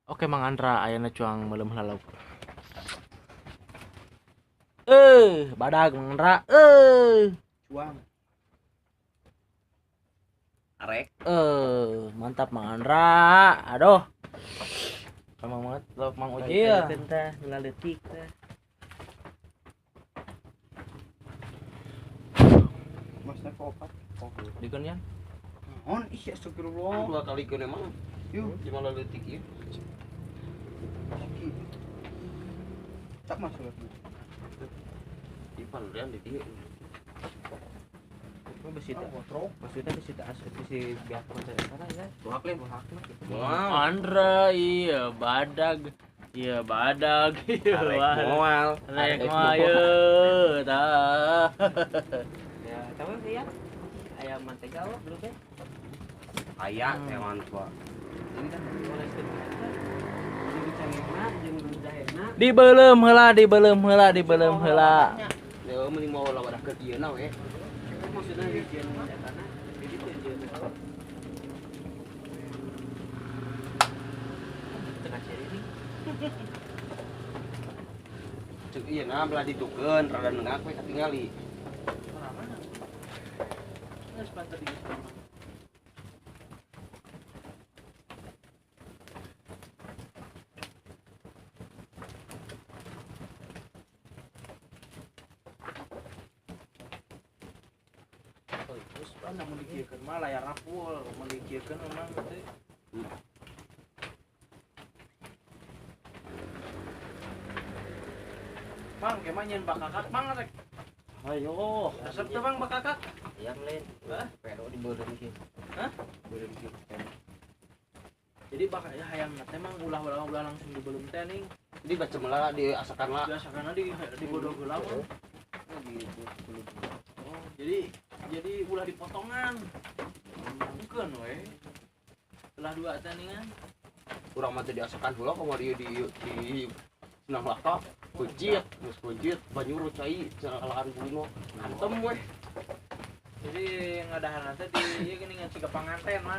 Oke Mang Andra ayeuna cuang meuleum heula lauk. Badag Mang Andra. Cuang. Arek. Mantap Mang Andra. Aduh. Kamu banget lauk Mang Uji ya. Teh laletik teh. Masna opat. Dikeun yan. Naon ih astagfirullah. Dua kali keun emang. Yuh, di mana leutik ieu? Tak masuk. Di pandean di dieu. Besi teh maksudnya besi teh asup besi biak konser ya. Buhak lin. Moal. Andra iya badag. Iya badag. Iya moal. Arek moal ye tah. Ya, tahu sih ya. Ayam mantega lo belum ya? Aya hewan tua. Ini kan oleh jeung cangehna jeung jahena. Dibeuleum heula, dibeuleum heula, dibeuleum heula. Ya mending mau lawadah ke ieu na we. Maksudnya di jeung etana jadi teu jeung. Tengah ciri nih. Cek ieu na belah ditukeun rada nengak we katingali. Mana? Geus pantes di namun dikiekeun mah layarna full, mun dikiekeun memang teh. Mang, ke mah nyeun bakakak mang rek. Ayo, resep teh Bang bakakak. Yang lain. Hah? Pero dibeuleum kieu. Hah? Beuleum kieu. Jadi bakal ya hayam teh mang ulah langsung dibeuleum teh ning. Jadi baca meula diasakan lah. Diasakanna di digodog heula. Oh, gitu. Oh, jadi ulah dipotongan. Bukan we. Belah dua teh ningan. Urang mah teu diasakan heula kumaha di senang laka, kucit, geus kucit, banyuru cai cenah kalakan buluna. Hantem we. Jadi ngadahan teh di ieu geuningan siga panganten mah.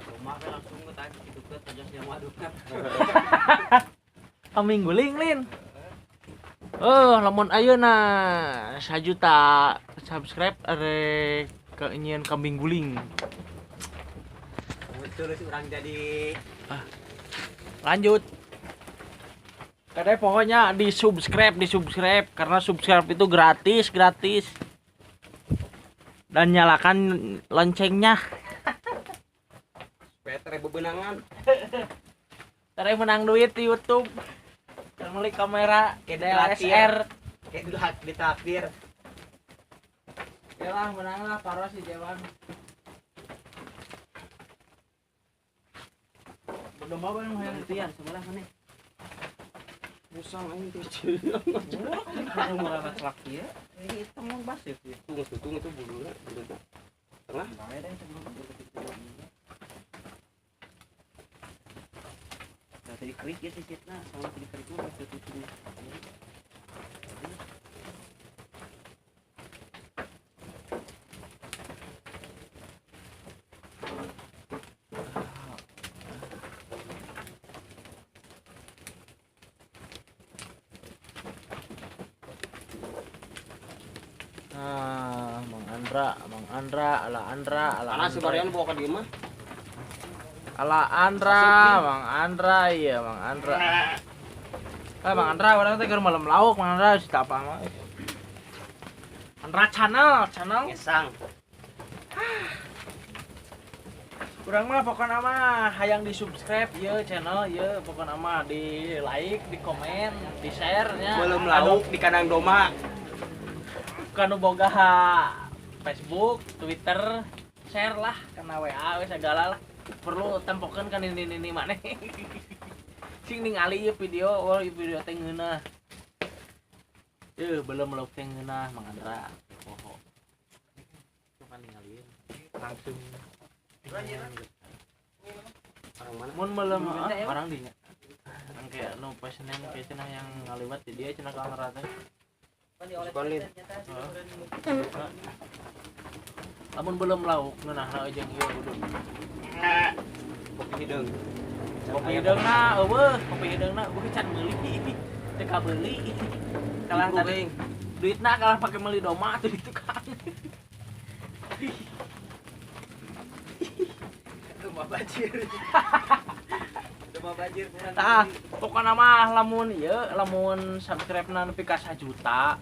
Rumah we langsung ke tadi kitu ke tajas yang wadukna. Kambing guling lin. Oh, lamun ayeuna 1 juta subscribe arek keinginan kambing guling. Terus orang jadi lanjut. Katanya pokoknya di subscribe karena subscribe itu gratis. Dan nyalakan loncengnya. Supaya tere bebenangan. Tere menang duit di YouTube. Beli kamera DSLR kayak ditraktir. Ya lah menang lah paros si Jewan. Berdomba apa yang hayang sebelah mana? Musang aing teh. Murah laki ya. Ini hitam mah basif ya. Tunggu itu buluna, buluna. Tengah. Tadi kerik ya sisitna, sama tadi kerik mah masih tutup. Ah, Mang Andra, ala Andra, ala. Ana si Barian bawa ka dieu mah. Ala Andra, Mang Andra, iya Mang Andra. Ah, Mang Andra, urang teh keur malam lauk, Mang Andra si apa mah. Andra channel. Ngesang. Urang mah pokona mah hayang di-subscribe ieu channel ieu, pokona mah di like, di komen, di share nya. Belum lauk di kandang domba. Kanu boga Facebook, Twitter, share lah kana WA we sagala lah. Perlu tempokeun kan ini maneh. Sing ningali ieu video, oh ieu video teh ngeunah. Belum lauk teh ngeunah Mang Andra. Poho. Coba ningalieun langsung. Orang mana? Mun meuleum orang dinya. Engke nu poe Senin ke cenah yang ngaliwat di dia cenah ka Andra teh. Sukan lin. Lamun belum lauk ngeunahna jeung ieu udud. Kopi hideung. Kopi hideungna eueuh, kopi hideungna eueuh can meuli. Teu kabeuli. Kalah tadi duitna kalah pake meuli doma atuh di tukang. Rumah banjir. Rumah banjir. Tah, pokona mah lamun ieu lamun subscribe-na nepi ka 1 juta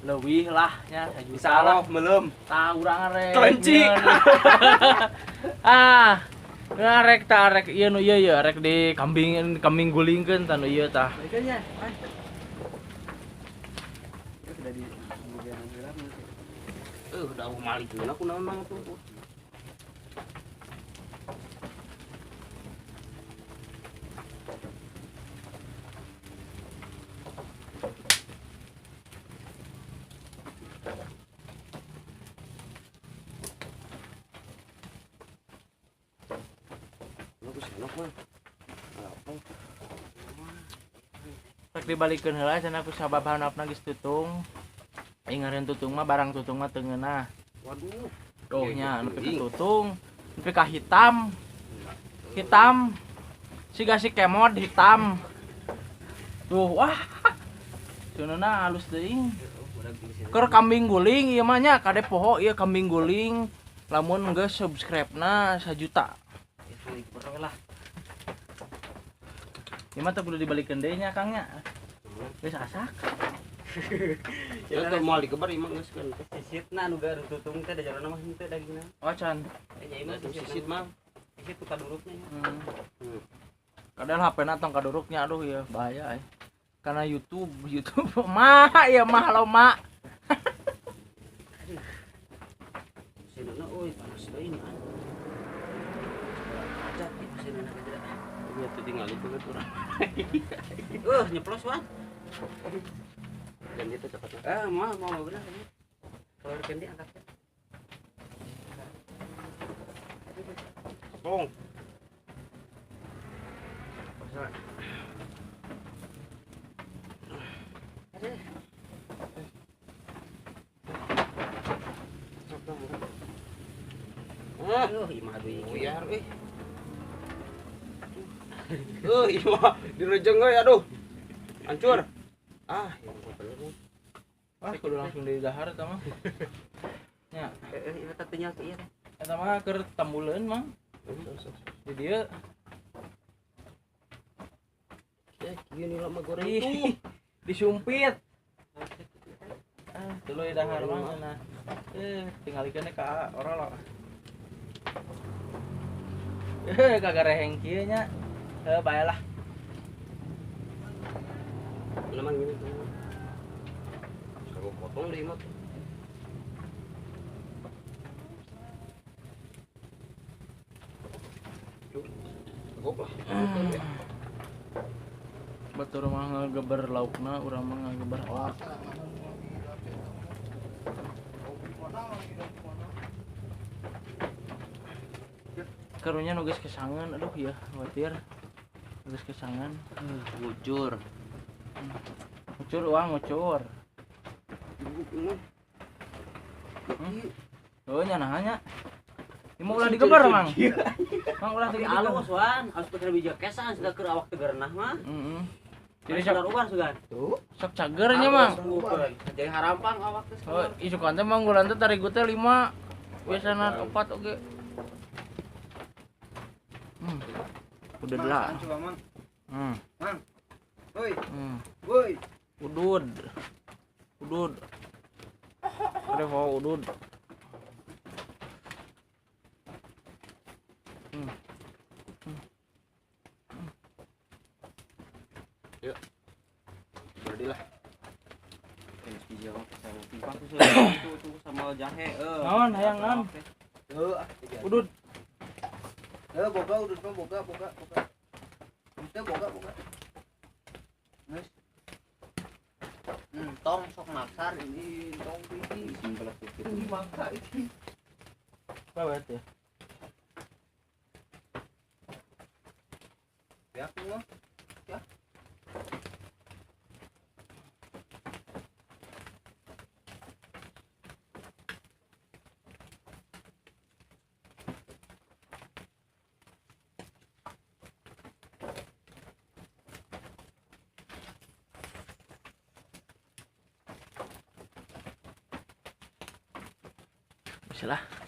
leuwih lah nya 1 juta lah. Belum. Tah urang rek. Kelenci. Ah, rek tah rek ieu nu ieu ya rek di kambing kambing gulingkeun tah nu ieu tah. Nya. Sudah di udah aku malik dulu aku naon mang tuh. Rek dibalikeun heula cenah ku sabab handapna geus tutung. Ingareun tutung mah barang tutung mah teu ngeunah. Waduh. Tuh nya nepi ka tutung, nepi ka hitam. Hitam. Siga si kemod hitam. Tuh wah. Seuneuhna halus teuing. Keur kambing guling ieu mah nya kade poho ieu kambing guling lamun geus subscribe-na 1 juta. Lah. Ieu mah teu kudu dibalikeun deui nya Kang nya. Geus asak. Ya teu moal digeber ieu mah geus kan. Sisitna nu gaduh tutung teh da jarona mah henteu dagingna. Oh can. Nya ieu mah sisit mah. Sisit tu kadurukna nya. Kadang HP-na tong kaduruknya aduh ya bahaya euy. Karena YouTube mah ya mah lo mak. Seuneuhna euy panas teuing. Aja seuneuhna teh. Ieu teh tingali banget urang. Nyeplos wan. Dan itu cepat. Mau bener. Kalau kendi angkat. Tolong. Aduh, imah deui. Buyar euy. Imah direjeng euy aduh. Hancur. Ah, yang bener. Wah, kudu langsung di dahar eta mah. Nya, ieu teh tinggal ieu. Eta mah keur tambuleun, Mang. Di dieu. Ya, kieu ni lama goreng tuh. Disumpit. Ah, tuluy dahar mah nah. Tingalikeun ka orolo. Kagak reheng kieu nya. Heuh, bae lah. Memang gini tuh. Aku potong deh imot. Cukup lah. Batur mah ngageber laukna, urang mah ngageber awak. Karunya nu geus kesangan, aduh ya, khawatir. Geus kesangan. Ngucur. Ngucur uang ngucur. Oh nya nah nya. Ini mau ulah digeber Mang. Mang ulah digeber. Alus wan, alus teh bijak kesan sudah keur awak teu gerenah mah. Heeh. Jadi sok ubar sugan. Tuh. Sok cager nya Mang. Jadi harampang awak teh. Oh, isukan teh Mang gulan teh tarigu teh 5. Biasana 4 oge. Udah lah. Mang. Woi. Woi. Udud. Udud. Ada mau udud. Yuk. Berdilah. Sama jahe. Naon hayang naon? Udud. Boga udud mah boga boga boga. Teu boga boga. Geus. Tong sok maksar ini tong ini ini mangga ini. Apa ya? Ya aku mah. Ya. Bisa lah.